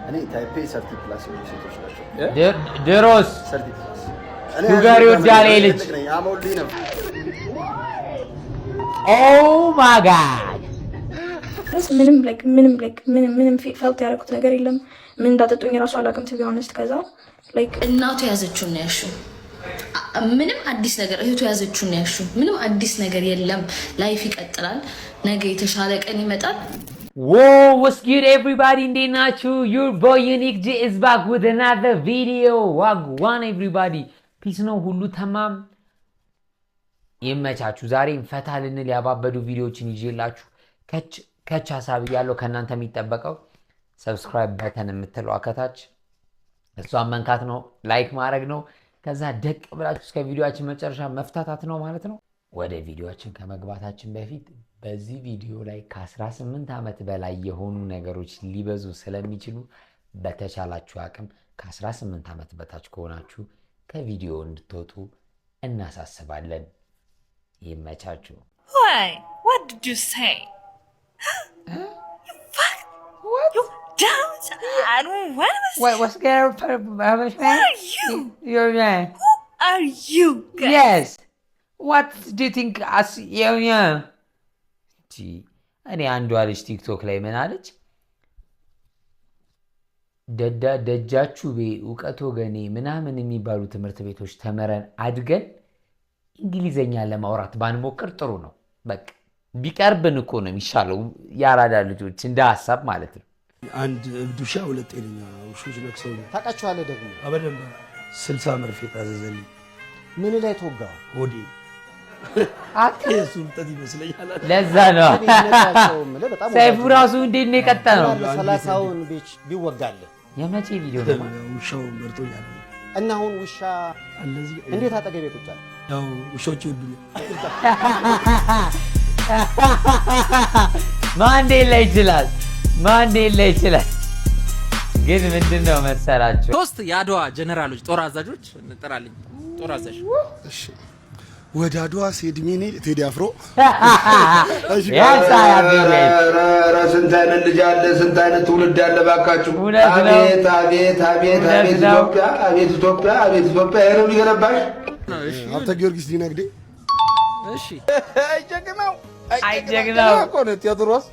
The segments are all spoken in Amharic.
እኔ type ኤ 30+ የሆኑ ሴቶች ናቸው። ድሮስ 30+። Sugar ይወዳል ይሄ ልጅ። አሞልኝ ነው። Oh my God! ምንም like ምንም like ምንም ምንም felt ያደረኩት ነገር የለም። ምን እንዳጠጡኝ እራሱ አላውቅም to be honest። ከዛ like እናቱ የያዘችውን ነው ያልሺው። ምንም አዲስ ነገር፣ እህቱ የያዘችውን ነው ያልሺው። ምንም አዲስ ነገር የለም። Life ይቀጥላል። ነገ የተሻለ ቀን ይመጣል። Whoa, what's good everybody? እንዴት ናችሁ? Your boy Unique J is back with another video. Wagwan everybody? Peace ነው፣ ሁሉ ተማም፣ ይመቻችሁ። ዛሬም ፈታ ልንል ያባበዱ ቪዲዮዎችን ይዤላችሁ ከች ከች ሀሳብ እያለው ከእናንተ የሚጠበቀው subscribe button የምትለው ከታች እሷን መንካት ነው፣ like ማድረግ ነው። ከዛ ደቅ ብላችሁ እስከ ቪዲዮችን መጨረሻ መፍታታት ነው ማለት ነው። ወደ ቪዲዮችን ከመግባታችን በፊት በዚህ ቪዲዮ ላይ ከ18 ዓመት በላይ የሆኑ ነገሮች ሊበዙ ስለሚችሉ በተቻላችሁ አቅም ከ18 ዓመት በታች ከሆናችሁ ከቪዲዮ እንድትወጡ እናሳስባለን። ይመቻችሁ። Why? What did you say? You fuck! You don't! I don't what was What's Who are you? Your man. Who are you guys? Yes. What do you think as yeah. እኔ አንዷ ልጅ ቲክቶክ ላይ ምን አለች? ደዳ ደጃችሁ ቤ እውቀት ወገኔ ምናምን የሚባሉ ትምህርት ቤቶች ተምረን አድገን እንግሊዘኛ ለማውራት ባንሞክር ጥሩ ነው። በቃ ቢቀርብን እኮ ነው የሚሻለው። የአራዳ ልጆች እንደ ሀሳብ ማለት ነው። አንድ እብድ ውሻ ሁለት ጤነኛ ውሾች ነክሰውኛል። ታውቃቸዋለህ ደግሞ? በደንብ። 60 መርፌ ታዘዘልኝ። ምን ላይ ተወጋ? ሆዴ። የእሱ እብጠት ይመስለኛል። ለዛ ነው እኔ ነካቸው የምልህ በጣም ሰይፉ ወዳጅ ነው። ራሱ እንዴት ነው የቀጠነው? ምናለ 30ውን ቤች ቢወጋልህ? የመቼ ቪዲዮ ነው? ውሻው መርጦኛል። እና አሁን ውሻ አለዚህ እንዴት አጠገቤ ቁጭ አለ? ያው ውሾች ይወዱኛል። ማንዴላ ይችላል፣ ማንዴላ ይችላል። ግን ምንድን ነው መሰላችሁ? ሶስት የአድዋ ጀነራሎች፣ ጦር አዛዦች እንጥራልኝ። ጦር አዛዥ። እሺ፣ ወደ አድዋ ሲሄድ ሚኒ ቴዲ አፍሮ። ኧረ ስንት አይነት ልጅ አለ፣ ስንት አይነት ትውልድ አለ ባካችሁ። እውነት ነው። አቤት አቤት አቤት። እውነት አቤት ነው። ኢትዮጵያ፣ አቤት ኢትዮጵያ፣ አቤት ኢትዮጵያ። ይሄ ነው የሚገነባሽ። ሀብተ ጊዮርጊስ ዲነግዴ። እሺ። አይ ጀግናው። ቴዎድሮስ።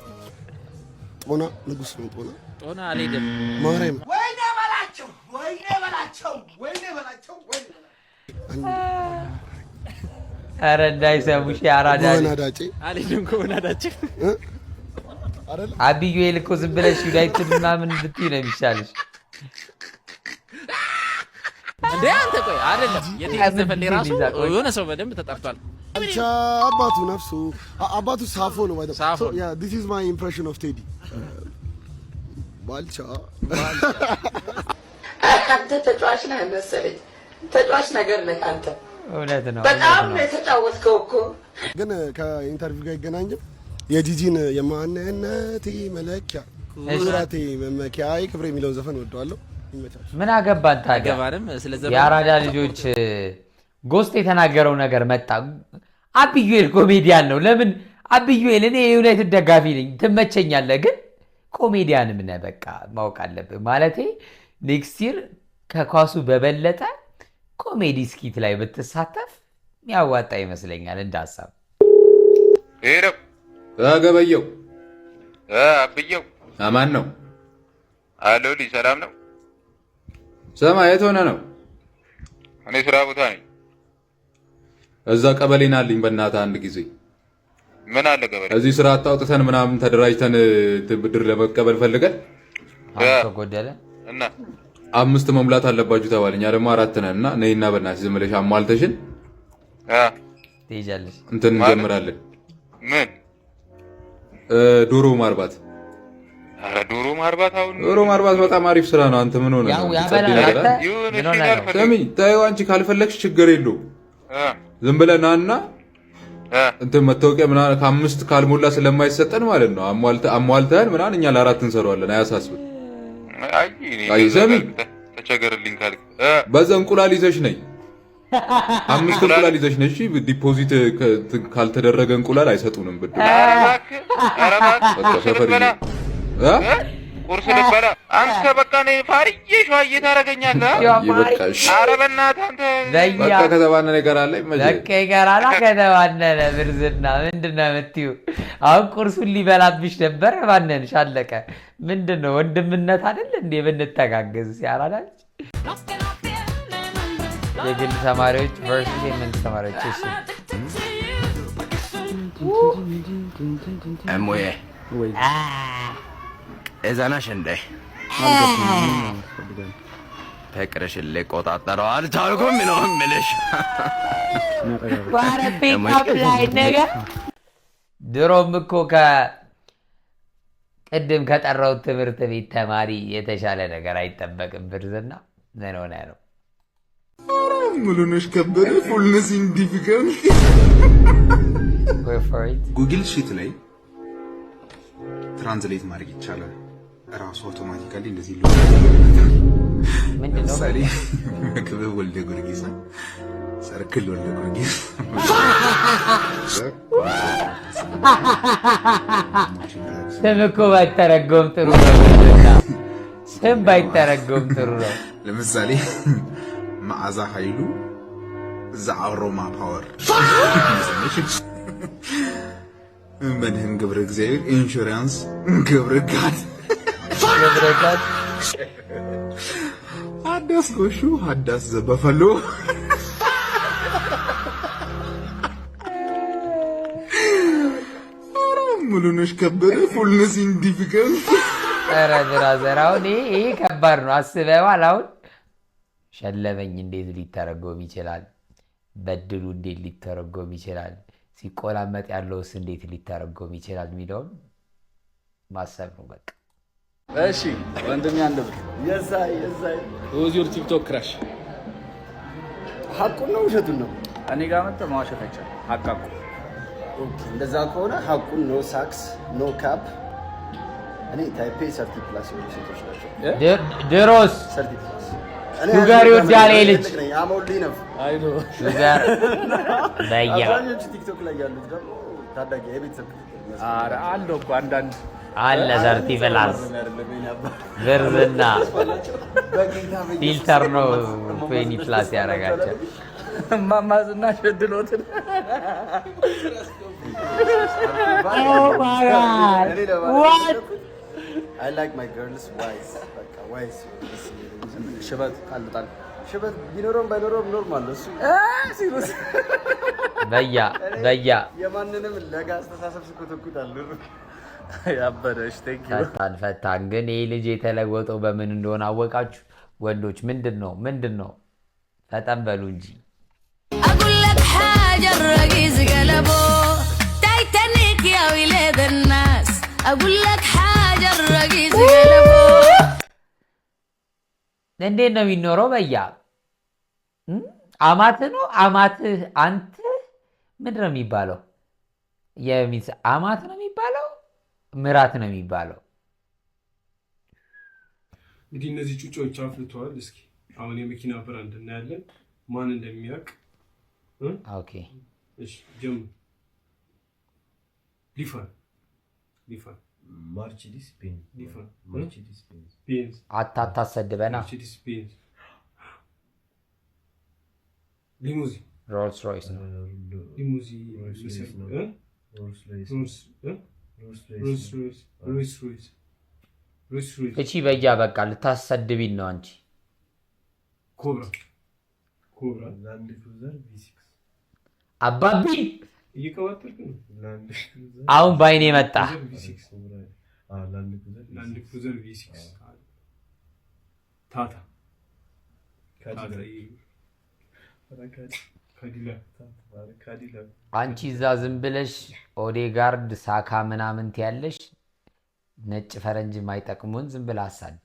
ጦና ንጉስ ነው ጦና። ጦና አልሄድም። ማርያም። ወይኔ በላቸው፣ ወይኔ በላቸው፣ ወይኔ በላቸው፣ ወይኔ። ኧረ እንዳይሰሙሽ የአራዳ ጎበና ልጅ። ዳጬ። አልሄድም ከሆነ ዳጭ። አይደለ? አብዩኤል እኮ ዝም ብለሽ ዩናይትድ ምናምን ብትይ ነው የሚሻልሽ። እንዴ አንተ ቆይ፣ አይደለም፣ የቴዲ ዘፈን ላይ ራሱ የሆነ ሰው በደንብ ተጠርቷል። ብቻ አባቱ ነፍሱ አባቱ ሳፎ ነው ባይ ሳፎ። Yeah, this is my impression of ቴዲ ባልቻ። አንተ ተጫዋች ነህ መሰለኝ። ተጫዋች ነገር ነህ አንተ። እውነት ነው። በጣም እውነት ነው ነው። የተጫወትከው እኮ። ግን ከ interview ጋር ይገናኝም። የጂጂን የማንነቴ መለኪያ ኩራቴ መመኪያ ክብሬ የሚለውን ዘፈን ወደዋለሁ። ይመቻል። ምን አገባን ታዲያ? አገባንም ስለ ዘፈን። የአራዳ ልጆች ጎስት የተናገረው ነገር መጣ። አብዩኤል ኮሜዲያን ነው። ለምን አብዩኤል፣ እኔ የዩናይትድ ደጋፊ ነኝ፣ ትመቸኛለህ፣ ግን ኮሜዲያንም ነህ። በቃ ማወቅ አለብህ። ማለቴ next year ከኳሱ በበለጠ comedy skit ላይ ብትሳተፍ የሚያዋጣ ይመስለኛል እንደ ሀሳብ። Hello። ገበየው። አብየው። አማን ነው? አለሁልኝ። ሰላም ነው? ስማ፣ የት ሆነ ነው? እኔ ስራ ቦታ ነኝ። እዛ ቀበሌ ናልኝ በእናትህ አንድ ጊዜ። ምን አለ ቀበሌ? እዚህ ስራ አጣውጥተን ምናምን ተደራጅተን እንትን ብድር ለመቀበል ፈልገን አንድ ሰው ጎደለ። እና አምስት መሙላት አለባችሁ ተባለ። እኛ ደግሞ አራት ነን እና ነይና በእናትሽ ዝም ብለሽ አሟልተሽን ትሄጃለሽ። እንትን እንጀምራለን። ምን? ዶሮ ማርባት። ኧረ ዶሮ ማርባት አሁን ዶሮ ማርባት በጣም አሪፍ ስራ ነው። አንተ ምን ሆነህ ያው ነው? ያበላል። ጸዴ ነገር አንተ አይደል? ይሁን። ምን እሺ። ሆነህ ነው? አልፈልግም። ስሚ ተይው፣ አንቺ ካልፈለግሽ ችግር የለውም። ዝም ብለህ ናና እንትን መታወቂያ ምናምን ከአምስት ካልሞላ ስለማይሰጠን ማለት ነው። አሟልተህን ምናምን እኛ ለአራት እንሰራዋለን። አያሳስብም። አይ እኔ አይ ስሚ፣ ተቸገርልኝ ካልክ በዛ እንቁላል ይዘሽ ነይ። አምስት እንቁላል ይዘሽ ነይ። እሺ፣ deposit ካልተደረገ እንቁላል አይሰጡንም ብድር። ኧረ እባክህ፣ ኧረ እባክህ። በቃ ሰፈር ልትበላ እ? ቁርስ ልበላ። አንተ በቃ እኔ ፋርዬ ሸዋዬ ታደርገኛለህ። ይበቃሽ። ኧረ በእናትህ አንተ። በያ በቃ ከተባነነ ይቀራል። መቼ በቃ ይቀራላ ከተባነነ። ብርዝና ምንድን ነው የምትይው? አሁን ቁርሱን ሊበላብሽ ነበር፣ ባነንሽ፣ አለቀ። ምንድን ነው ወንድምነት አይደል እንዴ? ብንተጋገዝ ሲያራዳች የግል ተማሪዎች versus የመንግስት ተማሪዎች። እሺ። እሙዬ እዘናሽ እንዴ? ፍቅርሽን ልቆጣጠረው አልቻልኩም ነው የምልሽ። Pick up line ነገር። ድሮም እኮ ከቅድም ከጠራው ትምህርት ቤት ተማሪ የተሻለ ነገር አይጠበቅም። ብርዝና ምን ሆነ ነው? ሙሉነሽ ከበደ fullness in difficult። Google Sheet ላይ translate ማድረግ ይቻላል። እራሱ automatically እንደዚህ። ለምሳሌ መክብብ ወልደ ጊዮርጊስ፣ ሰርክል ወልደ ጊዮርጊስ። ስም እኮ ባይተረጎም ጥሩ ነው። ብርዝና ስም ባይተረጎም ጥሩ ነው። ለምሳሌ መዓዛ ኃይሉ the aroma power፣ መድህን ገብረ እግዚአብሔር ኢንሹራንስ ገብረ God፣ ገብረ God፣ ሀዳስ ጎሹ ሀዳስ the buffalo። ሙሉነሽ ከበደ fullness in difficult። ኧረ brother፣ አሁን ይሄ ከባድ ነው። አስበዋል። አሁን ሸለመኝ እንዴት ሊተረጎም ይችላል? በድሉ እንዴት ሊተረጎም ይችላል? ሲቆላመጥ ያለውስ እንዴት ሊተረጎም ይችላል የሚለውን ማሰብ ነው በቃ። እሺ ወንድሜ፣ 1 ብር። የሳይ የሳይ። Who's your TikTok crush? ሀቁን ነው ውሸቱን ነው? እኔ ጋር መጥተህ መዋሸት አይቻልም። ሀቅ። Okay፣ እንደዛ ከሆነ ሀቁን፣ no ሳክስ no cap። እኔ type ኤ 30+ የሆኑ ሴቶች ናቸው። ድሮስ 30+። Sugar ይወዳል ይሄ ልጅ። I'm old enough። Sugar በያ። አብዛኞቹ ቲክቶክ ላይ ያሉት ደግሞ ታዳጊ የቤተሰብ ክትትል። ኧረ አለው እኮ አንዳንድ። አለ 30+ ብርዝና filter ነው 20+ ያደረጋቸው። እማማ ዝናሽ እድሎትን። Oh my God. What? I like my girls wise። በቃ wise። ሽበት ጣል ጣል። ሽበት ቢኖረውም ባይኖረውም normal ነው እሱ። ሲሉስ። በያ በያ። የማንንም ለጋ አስተሳሰብ ስኮተኩት አልኖርም። ያበደሽ thank you። ፈታን ፈታን። ግን ይህ ልጅ የተለወጠው በምን እንደሆነ አወቃችሁ? ወንዶች ምንድን ነው ምንድን ነው? ፈጠን በሉ እንጂ። أقول لك حاجة، الرقيص قلبه تايتانيك يا ولاد الناس، أقول لك حاجة، الرقيص قلبه እንዴት ነው የሚኖረው? በያ አማትህ ነው አማትህ። አንተ ምንድን ነው የሚባለው? አማት ነው የሚባለው? ምራት ነው የሚባለው? እንግዲህ እነዚህ ጩጮዎች አፍልተዋል። እስኪ አሁን የመኪና brand እናያለን ማን እንደሚያውቅ። Okay። እሺ ጀምር። ሊፋን ሊፋን። ማርቸዲስ ቤንዝ። ሊፋን። ማርቸዲስ ቤንዝ። ቤንዝ። አታታሰድበና። ማርቸዲስ ቤንዝ። ሊሙዚን። ሮልስ ሮይስ ነው። ሊሙዚን። ሮልስ ሮይስ ነው። እ? ሮልስ ሮይስ። ሮልስ እ? ሮልስ። ሮልስ ሮይስ፣ ሮልስ ሮይስ፣ ሮልስ ሮይስ። እቺ በያ በቃ ልታሰድቢን ነው አንቺ። ኮብራ ኮብራ። ላንድ ክሩዘር V6። አባቢ። እየቀባጠርክ ነው። ላንድ ክሩዘር። አሁን ባይኔ መጣ። V6። ላንድ ክሩዘር። ላንድ ክሩዘር V6። ታታ ታታ። ካዲላክ። ካዲላክ። አንቺ እዛ ዝም ብለሽ ኦዴጋርድ ሳካ ምናምን ትያለሽ። ነጭ ፈረንጅ የማይጠቅሙን ዝም ብለህ አሳድ።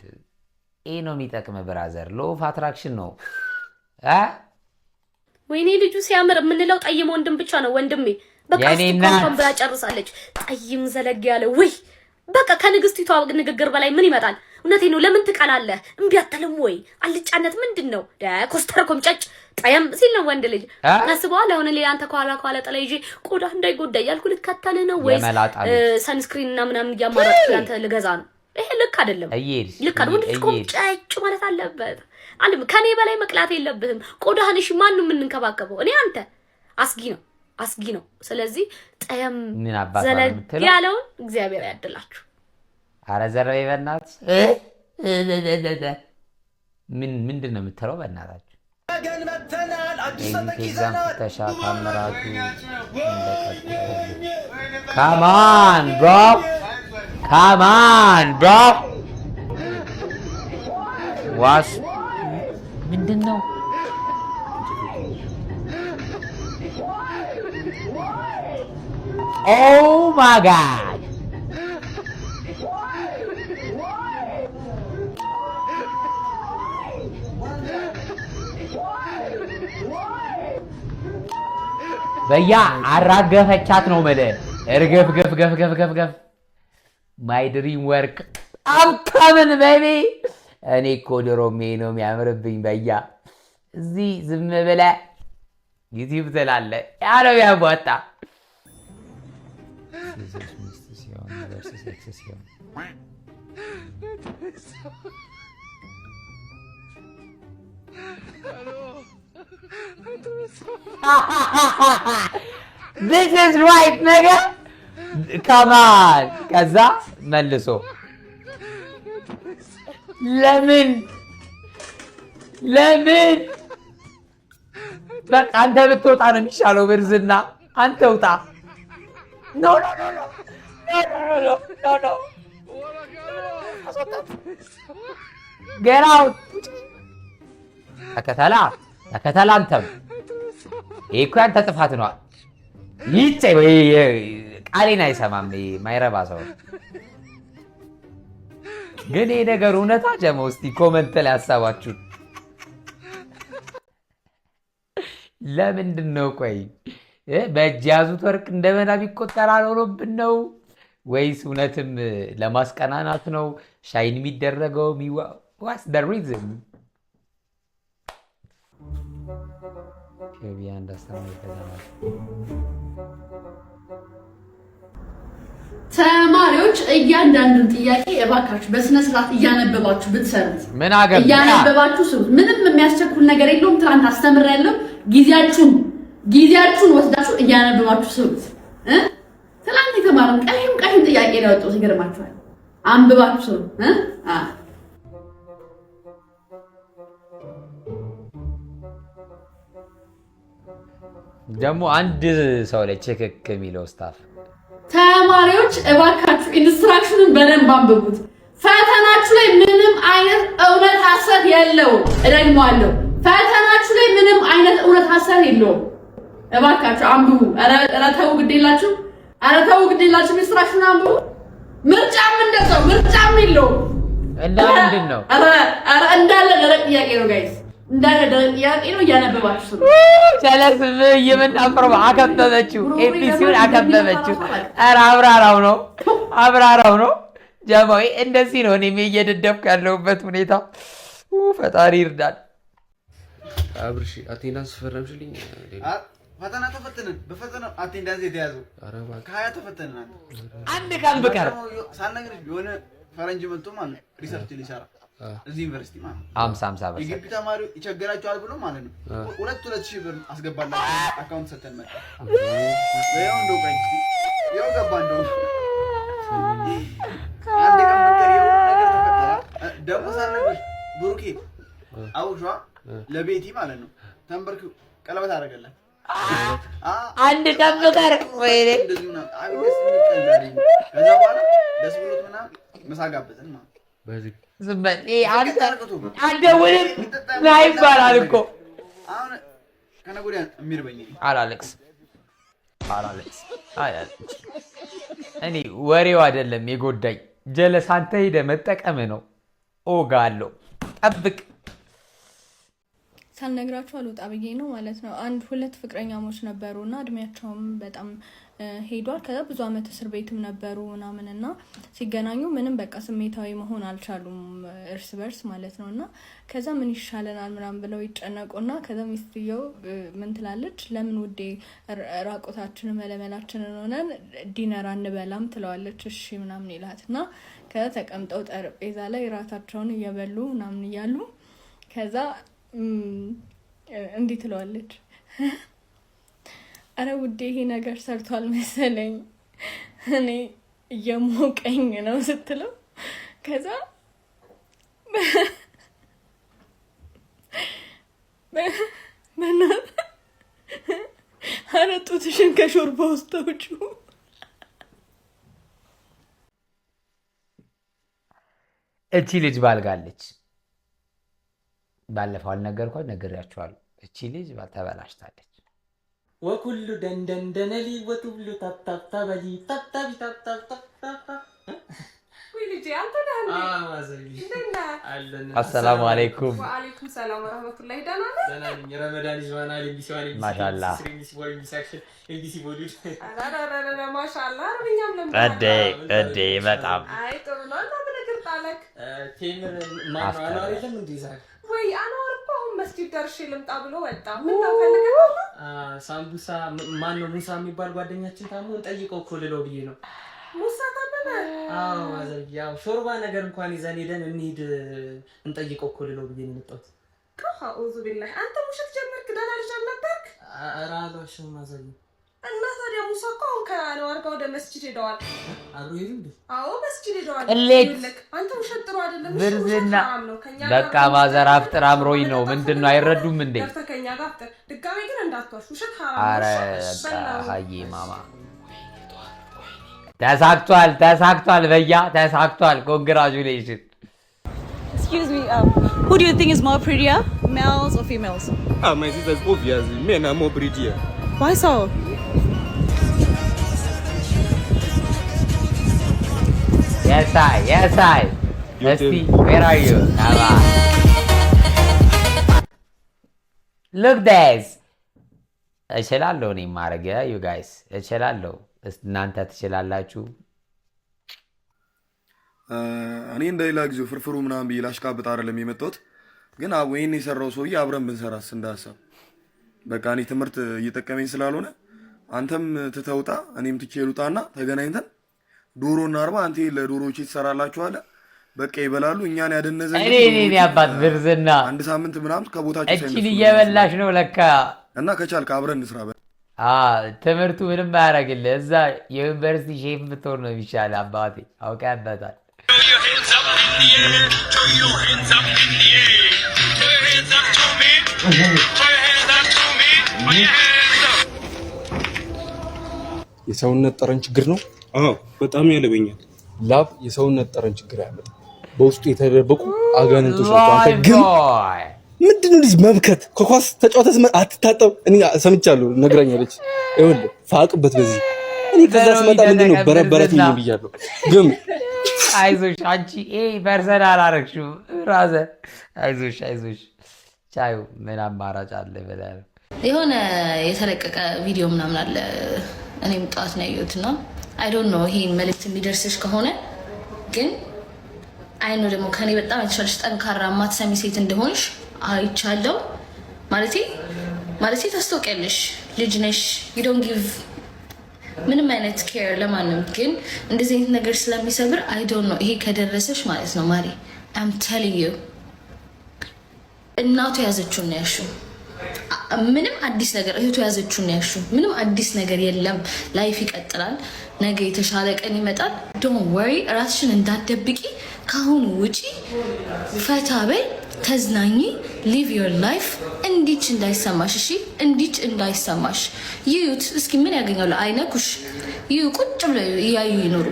ይህ ነው የሚጠቅም brother። Law of attraction ነው እ? ወይኔ ልጁ ሲያምር የምንለው ጠይም ወንድም ብቻ ነው ወንድሜ። በቃ የኔ እሱ እናት። እንኳን ብላ ጨርሳለች። ጠይም ዘለግ ያለ ውይ በቃ ከንግስቲቷ ንግግር በላይ ምን ይመጣል? እውነቴን ነው። ለምን ትቀናለህ? እምቢ አትልም ወይ? አልጫነት ምንድን ነው? ኮስተር ኮምጨጭ ጠየም ሲል ነው ወንድ ልጅ አስበዋል። አሁን ሌላ አንተ ከኋላ ከኋላ ጥላ ይዤ ቆዳ እንዳይጎዳ እያልኩ ልከተልህ ነው ወይስ የመላጣ ልጅ። Sunscreen እና ምናምን እያማረጥኩ ለአንተ ልገዛ ነው? ይሄ ልክ አይደለም። እየሄድሽ ልክ አይደለም። ወንድ ልጅ እየሄድሽ ቆምጨጭ ማለት አለበት። አለም ከኔ በላይ መቅላት የለብህም። ቆዳህን እሺ፣ ማን ነው የምንንከባከበው? እኔ አንተ? አስጊ ነው፣ አስጊ ነው። ስለዚህ ጠየም ምን አባቷ ነው ዘለግ የምትለው? ያለውን እግዚአብሔር ያድላችሁ። አረ ዘረቤ በእናትሽ ምን ምንድን ነው የምትለው? በእናታችሁ የ exit exam ፍተሻ ታምራቱ እንደቀጠለ። Come on, bro, come on, bro. ዋስ ምንድን ነው? Oh my God. በያ አራገፈቻት ነው የምልህ። እርግፍ ግፍ ገፍ ገፍ ገፍ ገፍ። My dream work, I'm coming, baby። እኔ እኮ ድሮም ይሄ ነው የሚያምርብኝ። በያ እዚህ ዝም ብለህ ዩቲዩብ ትላለህ። ያ ነው ያዋጣ። ሚስት ሲሆን versus ex ሲሆን። This is right, nigga. Come on. ከዛ መልሶ ለምን ለምን በቃ አንተ ብትወጣ ነው የሚሻለው። ብርዝና አንተ ውጣ። No, no, no, no, no, no, no, no. Get out. ተከተላ ተከተላ። አንተም ይሄ እኮ ያንተ ጥፋት ነው። ይጭ ቃሌን አይሰማም ማይረባ ሰው። ግን ይሄ ነገር እውነታ ጀመው። እስቲ comment ላይ ሀሳባችሁን። ለምንድን ነው ቆይ በእጅ ያዙት ወርቅ እንደ መዳብ ይቆጠራል ሆኖብን ነው ወይስ እውነትም ለማስቀናናት ነው shine የሚደረገው? What's the reason? አንድ አስተማሪ ፈተና ተማሪዎች እያንዳንዱን ጥያቄ እባካችሁ በስነ ስርዓት እያነበባችሁ ብትሰሩት። ምን አገባ? እያነበባችሁ ስሩት። ምንም የሚያስቸኩል ነገር የለውም። ትናንት አስተምሬያለሁ። ጊዜያችሁን ወስዳችሁ እያነበባችሁ ስሩት እ ትናንት የተማረን ቀይም ቀይም ጥያቄ ነው ያወጡት። ይገርማችኋል። አንብባችሁ ስሩ እ አ ደግሞ አንድ ሰው ላይ ችክክ የሚለው staff። ተማሪዎች እባካችሁ instruction ኑን በደንብ አንብቡት። ፈተናችሁ ላይ ምንም አይነት እውነት ሀሰት የለውም። እደግመዋለሁ። ፈተናችሁ ላይ ምንም አይነት እውነት ሀሰት የለውም። እባካችሁ አንብቡ። ኧረ ተው ግድ የላችሁ። ኧረ ተው ግድ የላችሁ። Instruction ኑን አንብቡ። ምርጫም እንደዛው ምርጫም የለውም። እና ምንድን ነው? ኧረ እንዳለ ደረቅ ጥያቄ ነው guys፣ እንዳለ ደረቅ ጥያቄ ነው። እያነበባችሁ ስሩ። ቸለስ እየመናፍረው አከበበችው፣ ABC ውን አከበበችው። ኧረ አብራራው ነው፣ አብራራው ነው ጀማዊ። እንደዚህ ነው እኔም እየደደብኩ ያለሁበት ሁኔታ። ፈጣሪ ይርዳል። አብርሽ attendance ፈረምሽልኝ? ፈተና ተፈተንን። በፈተና attendance የተያዘው ከ20 ተፈተንን። አንተ አንድ ቀን ብቀር ሳልነግርሽ የሆነ ፈረንጅ መጥቶ ማለት ነው research ሊሰራ እዚህ ዩኒቨርሲቲ ማለት ነው። 50 50%። የግቢ ተማሪ ይቸገራቸዋል ብሎ ማለት ነው 2 2 ሺህ ብር አስገባላቸው account ሰተን መጣ። ይኸው እንደው ቆይ እስኪ ይኸው ገባ። እንደው አንድ ቀን ብቀር ይኸው ነገር ተፈጠረ። ደግሞ ሳልነግርሽ ብሩኬ አውሿ ለቤቲ ማለት ነው ተንበርክ ቀለበት አደረገላት። አንድ ቀን ብቀር ወይኔ። እንደዚህ ምናምን አይ ደስ የሚል ቀን ዛሬ ነው። ከዛ በኋላ ደስ ብሎት ምናምን ምሳ ጋበዘን ማለት ነው። ዝም በል ይሄ አንተ አትደውልም ና ይባላል እኮ። አሁን ከነገ ወዲያ የሚርበኝ እኔ። አላለቅስም፣ አላለቅስም፣ አላለቅስም። እኔ ወሬው አይደለም የጎዳኝ፣ ጀለስ አንተ ሄደህ መጠቀም ነው። ኦጋለሁ ጠብቅ። ሳልነግራችሁ አልወጣ ብዬ ነው ማለት ነው። አንድ ሁለት ፍቅረኛሞች ነበሩ እና እድሜያቸውም በጣም ሄዷል። ከዛ ብዙ አመት እስር ቤትም ነበሩ ምናምን እና ሲገናኙ ምንም በቃ ስሜታዊ መሆን አልቻሉም እርስ በርስ ማለት ነው። እና ከዛ ምን ይሻለናል ምናምን ብለው ይጨነቁና ከዛ ሚስትየው ምን ትላለች? ለምን ውዴ ራቁታችንን መለመላችንን ሆነን dinner አንበላም ትለዋለች። እሺ ምናምን ይላት እና ከዛ ተቀምጠው ጠረጴዛ ላይ ራታቸውን እየበሉ ምናምን እያሉ ከዛ እንዲህ ትለዋለች፣ አረ ውዴ ይሄ ነገር ሰርቷል መሰለኝ፣ እኔ እየሞቀኝ ነው ስትለው፣ ከዛ አረ ጡትሽን ከሾርባ ውስጥ አውጪው። እቺ ልጅ ባልጋለች። ባለፈው አልነገርኳት፣ ነግሬያቸዋለሁ። እቺ ልጅ ተበላሽታለች። ወኩሉ ደንደንደነሊ ወቱብሉ ታብታብታበሊ ታብታቢ ታብታብታብታ። ወይ ልጄ አንተ ነህ እንዴ? እንዴት ነህ? አሰላሙ አለይኩም። ወአለይኩም ሰላም ወረህመቱላሂ። ደህና ነህ? ደህና ነኝ። ረመዳን ይዟናል። MBC 1፣ MBC ማሻአላህ። 3፣ MBC 4፣ MBC Action፣ MBC Bollywood። ኧረ ማሻአላህ፣ አረብኛም ለምደሃል። እዴ እዴ በጣም አይ ጥሩ ነው። እና ምን እግር ጣለክ? ቴምር ማነው? አንዋር የለም እንዴ ዛሬ? ወይ አንዋር እኮ አሁን መስጂድ ደርሼ ልምጣ ብሎ ወጣ። ምን ነው ፈልገህ ነው? ሳምቡሳ ማነው? ሙሳ የሚባል ጓደኛችን ታሞ እንጠይቀው እኮ ልለው ብዬ ነው። ሙሳ ታመመ? አዎ ማዘርዬ፣ ያው ሾርባ ነገር እንኳን ይዘን ሄደን እንሂድ እንጠይቀው እኮ ልለው ብዬ ነው የመጣሁት። አዑዙ ቢላህ፣ አንተ ውሸት ጀመርክ። ደህና ልጅ አልነበርክ? ኧረ አልዋሽም ማዘርዬ። እና ታዲያ ሙሳ እኮ አሁን ከአንዋር ጋር ወደ መስጂድ ሄደዋል። አብሮ ሄዱ እንዴ? አዎ መስጂድ ሄደዋል። ቅሌት። ይኸውልህ፣ አንተ ውሸት ጥሩ አይደለም። እሺ፣ ውሸት ብርዝና ሐራም ነው። ከእኛ ጋር በቃ ማዘር አፍጥር አምሮኝ ነው። ምንድን ነው አይረዱም እንዴ? ገብተህ ከእኛ ጋር አፍጥር። ድጋሜ ግን እንዳትዋሽ፣ ውሸት ሐራም አረ ነው። እሺ? በቃ በላው። ሀዬ ማማ ተሳክቷል፣ ተሳክቷል፣ በያ ተሳክቷል። Congratulation። Excuse me, who do you think is more prettier, males or females? Ah, my sister, it's obvious. Men are more prettier. Why so? የሳይ የሳይ እስቲ where are you? Look this። እችላለሁ እኔ ማድረግ፣ you guys፣ እችላለሁ። እናንተ ትችላላችሁ። እኔ እንደሌላ ጊዜው ፍርፍሩ ምናምን ብዬ ላሽቃብጥ አይደለም የመጣሁት፣ ግን ይሄን የሰራው ሰውዬ አብረን ብንሰራስ እንደ ሀሳብ። በቃ እኔ ትምህርት እየጠቀመኝ ስላልሆነ አንተም ትተውጣ እኔም ትቼ ልውጣና ተገናኝተን ዶሮ እናርባ። አንተ ለዶሮዎቼ ትሰራላችኋለህ። በቃ ይበላሉ። እኛን ያደነዘ እኔ አባት ብርዝና አንድ ሳምንት ምናምን ከቦታቸው እቺን ሳይነሱ እየበላሽ ነው ለካ። እና ከቻልክ አብረን እንስራ። ትምህርቱ ምንም አያደርግልህ። እዛ የዩኒቨርሲቲ ሼፍ ብትሆን ነው የሚሻልህ። አባቴ አውቀህበታል። የሰውነት ጠረን ችግር ነው። አዎ በጣም ያለበኛል። ላብ የሰውነት ጠረን ችግር አያመጣም። በውስጡ የተደበቁ አጋንንቶች ናቸው። አንተ ግን ምንድነው ልጅ መብከት ከኳስ ተጫውተህ ስትመጣ አትታጠብ። እኔ ሰምቻለሁ፣ ነግራኛለች። ይኸውልህ ፋቅበት በዚህ እኔ ከዛ ስመጣ ምንድነው በረበረት ይኝ ብያለሁ። ግን አይዞሽ አንቺ ይሄ personal አላረግሽም brother። አይዞሽ አይዞሽ፣ ቻዩ ምን አማራጭ አለ ብለህ ነው። የሆነ የተለቀቀ ቪዲዮ ምናምን አለ። እኔም ጠዋት ነው ያየሁት እና I don't know ይሄን መልእክት የሚደርስሽ ከሆነ፣ ግን I know ደግሞ ከኔ በጣም የተሻለሽ ጠንካራ ማትሰሚ ሴት እንደሆንሽ አይቻለው። ማለቴ ታስታውቂያለሽ፣ ልጅ ነሽ፣ you don't give ምንም አይነት care ለማንም። ግን እንደዚህ አይነት ነገር ስለሚሰብር I don't know ይሄ ከደረሰሽ ማለት ነው ማሪ፣ I'm telling you፣ እናቱ የያዘችውን ነው ያልሺው። ምንም አዲስ ነገር እህቱ የያዘችውን ነው ያልሺው። ምንም አዲስ ነገር የለም። Life ይቀጥላል። ነገ የተሻለ ቀን ይመጣል። Don't worry፣ ራስሽን እንዳትደብቂ። ከአሁኑ ውጪ፣ ፈታ በይ፣ ተዝናኚ፣ live your life። እንዲች እንዳይሰማሽ፣ እሺ፣ እንዲች እንዳይሰማሽ። ይዩት እስኪ ምን ያገኛሉ? አይነኩሽ። ይዩ፣ ቁጭ ብለው እያዩ ይኖሩ።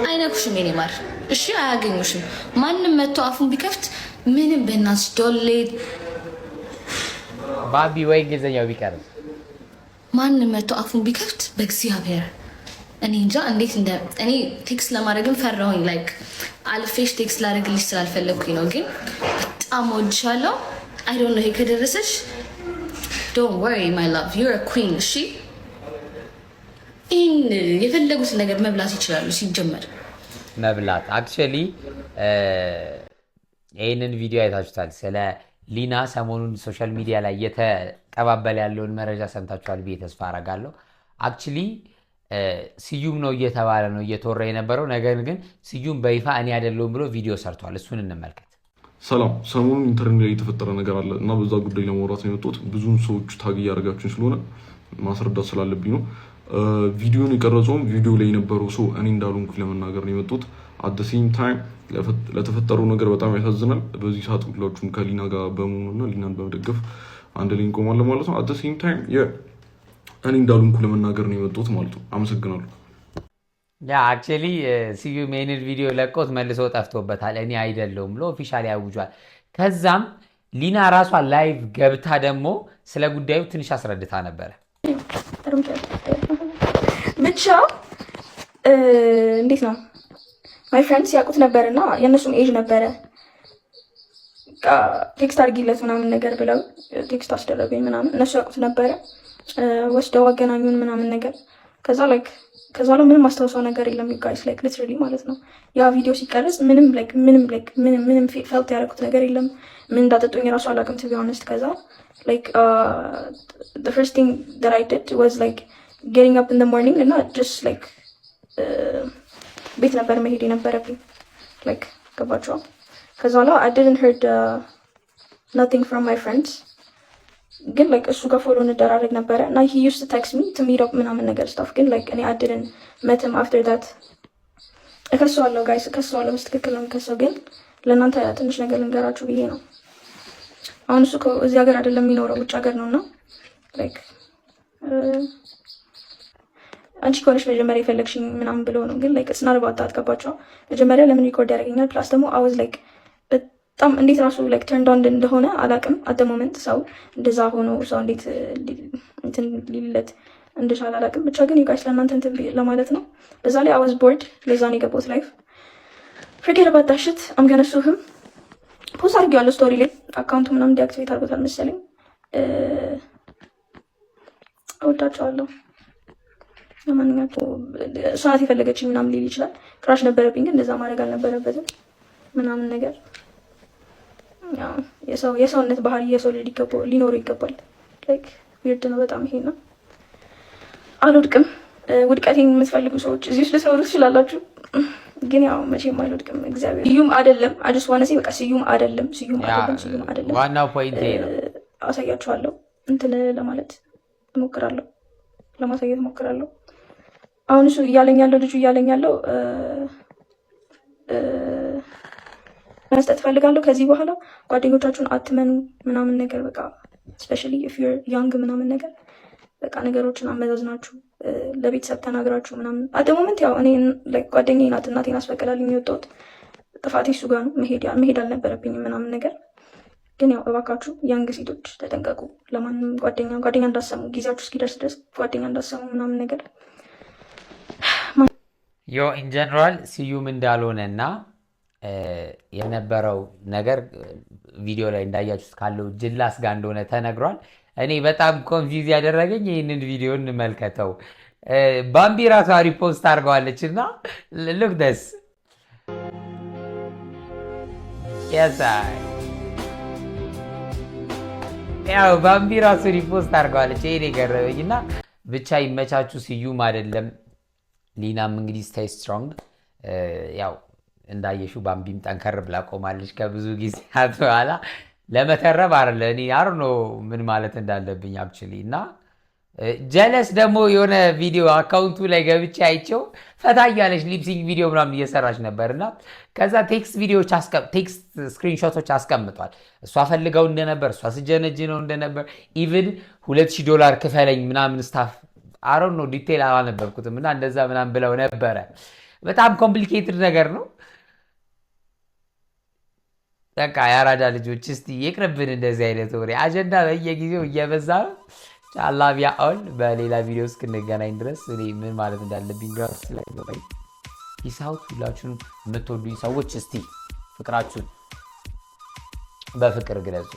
አይነኩሽም የኔ ማር፣ እሺ፣ አያገኙሽም። ማንም መጥቶ አፉን ቢከፍት ምንም በእናትሽ ዶሌ ባቢ ወይ እንግሊዝኛው ቢቀርብ። ማንም መጥቶ አፉን ቢከፍት በእግዚአብሔር እኔ እንጃ እንዴት እንደ እኔ text ለማድረግም ፈራሁኝ። Like አልፌሽ text ላደርግልሽ ስላልፈለግኩኝ ነው። ግን በጣም ወድሻለሁ። I don't know። ይሄ ከደረሰሽ don't worry, my love, you're a queen። እሺ፣ ይህን የፈለጉትን ነገር መብላት ይችላሉ። ሲጀመር መብላት actually ይህንን ቪዲዮ አይታችሁታል። ስለ ሊና ሰሞኑን social media ላይ እየተቀባበለ ያለውን መረጃ ሰምታችኋል ብዬ ተስፋ አረጋለሁ። Actually ስዩም ነው እየተባለ ነው እየተወራ የነበረው። ነገር ግን ስዩም በይፋ እኔ አይደለሁም ብሎ ቪዲዮ ሰርቷል። እሱን እንመልከት። ሰላም፣ ሰሞኑን ኢንተርኔት ላይ የተፈጠረ ነገር አለ እና በዛ ጉዳይ ለማውራት ነው የመጣሁት። ብዙም ሰዎች tag እያደረጋችሁኝ ስለሆነ ማስረዳት ስላለብኝ ነው። ቪዲዮን የቀረጸውም ቪዲዮ ላይ የነበረው ሰው እኔ እንዳልሆንኩ ለመናገር ነው የመጣሁት። At the same time ለተፈጠረው ነገር በጣም ያሳዝናል። በዚህ ሰዓት ሁላችሁም ከሊና ጋር በመሆኑና ሊናን በመደገፍ አንድ ላይ እንቆማለን ማለት ነው። At the same time እኔ እንዳልሆንኩ ለመናገር ነው የመጣሁት ማለት ነው። አመሰግናለሁ። Yeah, actually ስዩም ይህንን ቪዲዮ ለቆት መልሶ ጠፍቶበታል። እኔ አይደለሁም ብሎ officially አውጇል። ከዛም ሊና ራሷ live ገብታ ደግሞ ስለ ጉዳዩ ትንሽ አስረድታ ነበረ። ብቻ እንዴት ነው፣ my friends ያውቁት ነበር እና የእነሱም age ነበረ። Text አድርጊለት ምናምን ነገር ብለው text አስደረገኝ ምናምን። እነሱ ያውቁት ነበረ፣ ወስደው አገናኙን ምናምን ነገር። ከዛ like ከዛ ላይ ምንም አስታውሰው ነገር የለም guys, like literally ማለት ነው። ያ ቪዲዮ ሲቀረጽ ምንም like ምንም like ምንም ምንም felt ያደረኩት ነገር የለም። ምን እንዳጠጡኝ ራሱ አላውቅም to be honest። ከዛ like the first thing that I did was like getting up in the morning እና just like ቤት ነበር መሄድ የነበረብኝ፣ like ገባችኋል። ከዛ በኋላ I didn't heard nothing from my friends፣ ግን like እሱ ጋር follow እንደራረግ ነበረ እና he used to text me to meet up ምናምን ነገር stuff፣ ግን like እኔ I didn't met him after that። እከሰዋለሁ guys፣ እከሰዋለሁ። በትክክል ነው የምከሰው፣ ግን ለእናንተ ትንሽ ነገር ልንገራችሁ ብዬ ነው። አሁን እሱ እዚህ ሀገር አይደለም የሚኖረው፣ ውጭ ሀገር ነው እና like አንቺ ከሆነሽ መጀመሪያ የፈለግሽኝ ምናምን ብሎ ነው። ግን like it's not about that፣ ገባችኋል? መጀመሪያ ለምን record ያደርገኛል? Plus ደግሞ I was like በጣም እንዴት ራሱ like turned on እንደሆነ አላውቅም። At the moment ሰው እንደዛ ሆኖ ሰው እንዴት እንትን ሊልለት እንደቻለ አላውቅም። ብቻ ግን you guys ለእናንተ እንትን ለማለት ነው። በዛ ላይ I was bored፣ ለዛ ነው የገባሁት live። Forget about that shit. I'm gonna sue him። Post አድርጌዋለሁ story ላይ፣ account ኡ ምናምን deactivate አድርጎታል መሰለኝ። እወዳቸዋለሁ። ለማንኛውም እሷ ናት የፈለገችኝ ምናምን ሊል ይችላል። Crush ነበረብኝ፣ ግን እንደዛ ማድረግ አልነበረበትም ምናምን ነገር። የሰውነት ባህሪ የሰው ልጅ ሊኖረው ይገባል። Like weird ነው በጣም ይሄ ነው። አልወድቅም። ውድቀቴን የምትፈልጉ ሰዎች እዚህ ውስጥ ልትኖሩ ትችላላችሁ። ግን ያው መቼም አልወድቅም። እግዚአብሔር ስዩም አይደለም። I just wanna say በቃ ስዩም አይደለም፣ ስዩም አይደለም፣ ስዩም አይደለም። ዋናው point ይሄ ነው። አሳያችኋለሁ። እንትን ለማለት እሞክራለሁ፣ ለማሳየት እሞክራለሁ። አሁን እሱ እያለኝ ያለው፣ ልጁ እያለኝ ያለው መስጠት እፈልጋለሁ። ከዚህ በኋላ ጓደኞቻችሁን አትመኑ ምናምን ነገር፣ በቃ especially if you're young ምናምን ነገር፣ በቃ ነገሮችን አመዛዝናችሁ ለቤተሰብ ተናግራችሁ ምናምን። At the moment ያው እኔ ጓደኛዬ ናት እናቴን አስፈቅዳልኝ የወጣሁት፣ ጥፋቴ እሱ ጋር ነው። መሄድ አልነበረብኝም ምናምን ነገር። ግን ያው እባካችሁ young ሴቶች ተጠንቀቁ። ለማንም ጓደኛ ጓደኛ እንዳሰሙ፣ ጊዜያችሁ እስኪደርስ ድረስ ጓደኛ እንዳሰሙ ምናምን ነገር። Yo, in general ስዩም እንዳልሆነ እና የነበረው ነገር ቪዲዮ ላይ እንዳያችሁት ካለው ጅላስ ጋር እንደሆነ ተነግሯል። እኔ በጣም confuse ያደረገኝ ይህንን ቪዲዮ እንመልከተው። ባምቢ ራሷ repost አድርገዋለች እና look this ያሳይ፣ ያው ባምቢ ራሱ repost አድርገዋለች። ይሄን የገረመኝ እና ብቻ ይመቻችሁ። ስዩም አይደለም። ሊናም እንግዲህ stay strong። ያው እንዳየሹ ባምቢም ጠንከር ብላ ቆማለች ከብዙ ጊዜያት በኋላ። ለመተረብ አለ እኔ I don't know ምን ማለት እንዳለብኝ actually። እና ጀለስ ደግሞ የሆነ ቪዲዮ account ኡ ላይ ገብቼ አይቼው ፈታ እያለች lip sync ቪዲዮ ምናምን እየሰራች ነበር እና ከዛ text ቪዲዮዎች text screenshot ኦች አስቀምጧል። እሷ ፈልገው እንደነበር፣ እሷ ስጀነጅነው እንደነበር፣ even $2000 ክፈለኝ ምናምን stuff፣ I don't know፣ detail አላነበብኩትም እና እንደዛ ምናምን ብለው ነበረ። በጣም complicated ነገር ነው። በቃ የአራዳ ልጆች እስቲ ይቅርብን እንደዚህ አይነት ወሬ፣ አጀንዳ በየጊዜው እየበዛ ነው። I love y'all። በሌላ ቪዲዮ እስክንገናኝ ድረስ እኔ ምን ማለት እንዳለብኝ ግራ ስለገባኝ peace out። ሁላችሁንም የምትወዱኝ ሰዎች እስቲ ፍቅራችሁን በፍቅር ግለጹ።